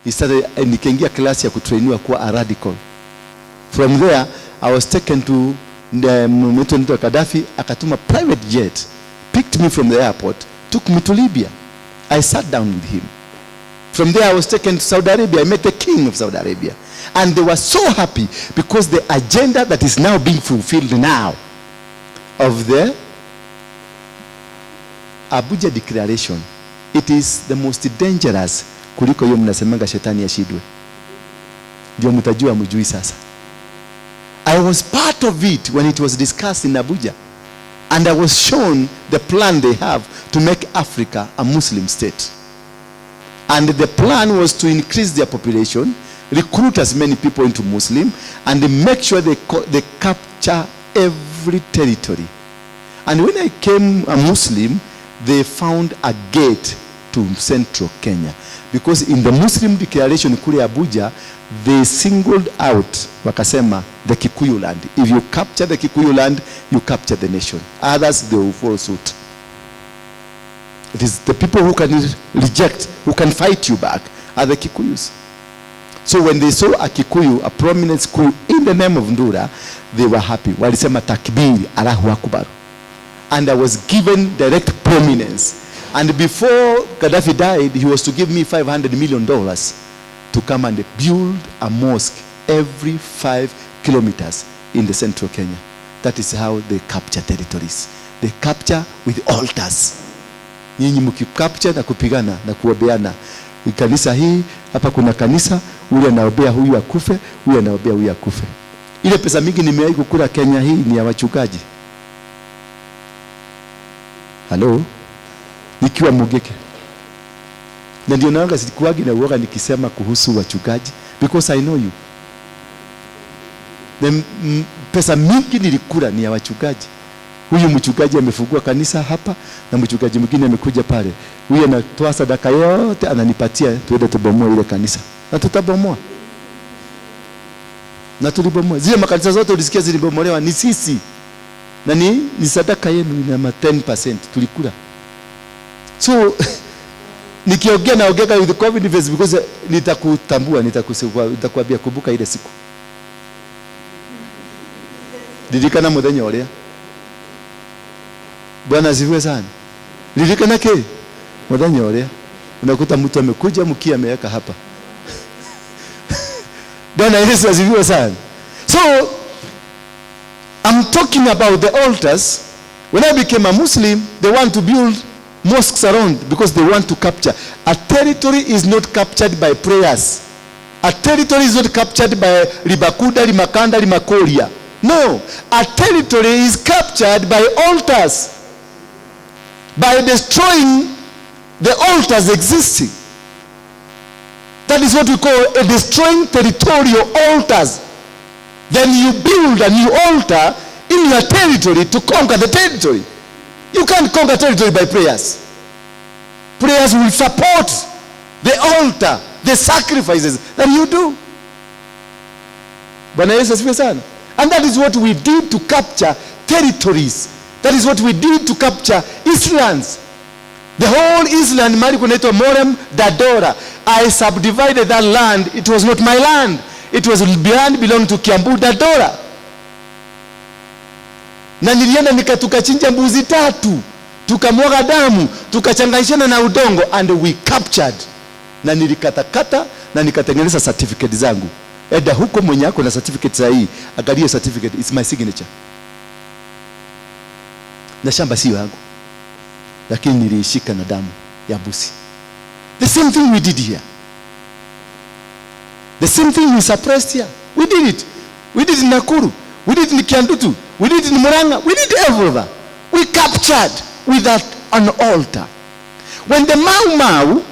He started, nikaingia class ya kutrainiwa kuwa a radical. From there I was taken to the mtu anaitwa Gaddafi, akatuma private jet, picked me from the airport, took me to Libya. I sat down with him. From there I was taken to Saudi Arabia. I met the king of Saudi Arabia. And they were so happy because the agenda that is now being fulfilled now of the Abuja Declaration, it is the most dangerous kuliko hiyo mnasemanga shetani ashindwe. Ndio mtajua mjui sasa. I was part of it when it was discussed in Abuja. And I was shown the plan they have to make Africa a Muslim state. And the plan was to increase their population, recruit as many people into Muslim, and make sure they capture every territory. And when I came a Muslim, they found a gate to central Kenya. Because in the Muslim declaration kule Abuja, they singled out, wakasema, the Kikuyu land. If you capture the Kikuyu land, you capture the nation. Others, they will follow suit. It is the people who can reject, who can fight you back, are the Kikuyus. So when they saw a Kikuyu, a prominent Kikuyu in the name of Ndura, they were happy. Walisema takbiri, Allahu Akbar. And I was given direct prominence. And before Gaddafi died, he was to give me $500 million to come and build a mosque every 5 kilometers in the central Kenya. That is how they capture territories. They capture with altars. Nyinyi mkicapture na kupigana na kuombeana. Kanisa hii hapa kuna kanisa, huyu anaombea huyu akufe, huyu anaombea huyu akufe. Ile pesa mingi nimewahi kukula Kenya hii ni ya wachungaji. Halo? Nikiwa Mugeke. Na ndio naanga sikuwagi na uoga nikisema kuhusu wachungaji because I know you. The pesa mingi nilikula ni ya wachungaji. Huyu mchungaji amefungua kanisa hapa na mchungaji mwingine amekuja pale. Huyu anatoa sadaka yote ananipatia, tuende tubomoe ile kanisa. Na tutabomoa. Na tulibomoa. Zile makanisa zote ulisikia zilibomolewa ni sisi. Na ni sadaka yenu ina ma 10% tulikula. So nikiongea naongea with confidence because nitakutambua, nitakuambia kumbuka ile siku. Ririkana muthenya uria. Bwana asifiwe sana. Ririkana ke muthenya uria. Unakuta mtu amekuja mkia ameweka hapa. Bwana Yesu asifiwe sana. So I'm talking about the altars. When I became a Muslim, they want to build mosques around because they want to capture. A territory is not captured by prayers. A territory is not captured by Libakuda, Limakanda, Limakoria. No, a territory is captured by altars. By destroying the altars existing. That is what we call a destroying territorial altars. Then you build a new altar in your territory to conquer the territory. You can't conquer territory by prayers. Prayers will support the altar, the sacrifices that you do. Bwana Yesu asifiwe sana. And that is what we did to capture territories. That is what we did to capture Eastlands. The whole Eastland, mahali kunaitwa Murem Dandora. I subdivided that land. It was not my land. It was land belonged to Kiambu Dandora. Na nilienda tukachinja mbuzi 3, tukamwaga damu, tukachanganyishana na udongo and we captured. Na nilikatakata na nikatengeneza certificate zangu. Eda huko mwenye ako na certificate sahihi, angalia certificate, it's my signature. Na shamba sio yangu, lakini niliishika na damu ya mbuzi. The same thing we did here. The same thing we suppressed here. We did it. We did it in Nakuru. We did it in Kiandutu. We did it in Murang'a. We did it everywhere. We captured with that an altar. When the Mau Mau